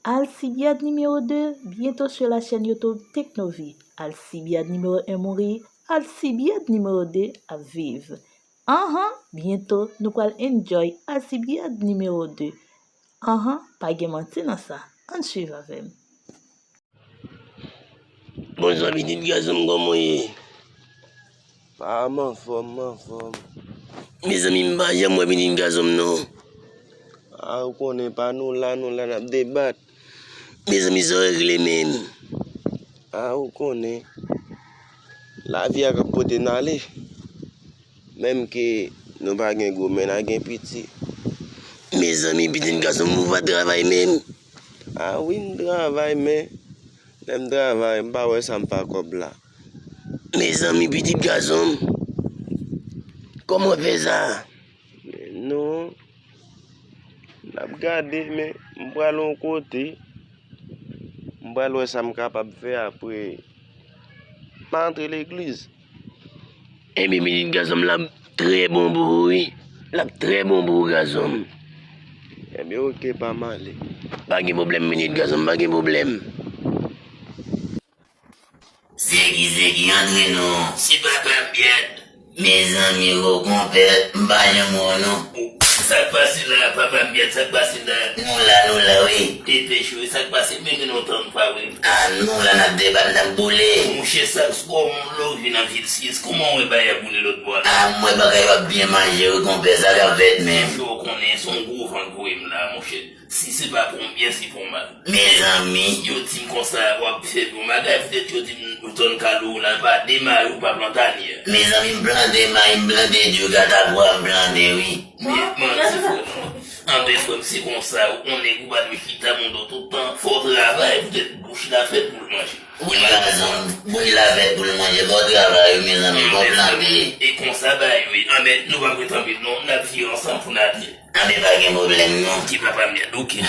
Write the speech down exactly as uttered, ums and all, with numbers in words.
Alcibiade nimewo de, byento sou la chèn YouTube Teknovi. Alcibiade nimewo en mouri, Alcibiade nimewo de ap viv. Anhan, byento nou pral enjoy Alcibiade nimewo de. Anhan, pa gen manti nan sa. Ann swiv avè m. Bonswa pitit gason m, kòman w ye? Pa m anfòm, m anfòm. Mezanmi, m pa janm wè pitit gason m non. A, ou konnen pa nou la, nou la n ap debat. Mezanmi, sa w regle menm? A, ou konnen. Lavi a k ap pote n ale. Menm ke nou pa gen gwo, men n a gen piti. Mezanmi, pitit gason m, ou pa travay menm? A wi, m travay, men lè m travay, m pa wè sa m fè ak kòb la. Mezanmi, pitit gason m, kòman w fè sa? Non, n ap gade, men m pral yon kote. M pral wè sa m kapab fè apre. M a antre legliz. Ebyen, pitit gason m, l ap trè bon pou ou, wi. L ap trè bon pou ou, gason m. Ebyen, oke, pa m ale. Pa gen pwoblèm, pitit gason m, pa gen pwoblèm. Zegi, zegi, antre non. Se papa m, Byad. Mezanmi, o konpè, m pa janm wè w non. Sa k pase la, papa m, Byad, sa k pase la? Nou la, nou la, wi. Depèch ou, sa k pase? Men gen lontan nou pa wè. A, nou la n ap debat, n ap boule. Monchè, sa, kòman w love nan vil Sis? Kòman w wè bagay ap boule lòt bò la? A, m wè bagay yo ap byen mache, wi, konpè, sa k ap fèt menm? Monchè, w konnen, se yon gwo van k voye m la, monchè. Si se pa pou yon byen, se pou yon mal. Mezanmi. Yo di m konsa, w ap fè bon bagay, poutèt yo di m zòn Kalo w la, pa demare, ou pa plante anyè. Mezanmi, m plante mayi, m plante dyo, gata pwa m plante, wi. Men, manti, frè m. Anben, frè m, se konsa, ou konnen, ou pa dwe chita, moun do tout tan. Fò w travay, poutèt bouch la fèt pou l manje. Wi, gazon, bouch la fèt pou l manje, fò w travay, wi, mezanmi, fò w plante. E konsa, bagay yo ye. Anben, nou p ap ret anpil, non, n ap viv ansanm pou n ale. Anben, pa gen pwoblèm, non. Ki papa m, Byad, oke.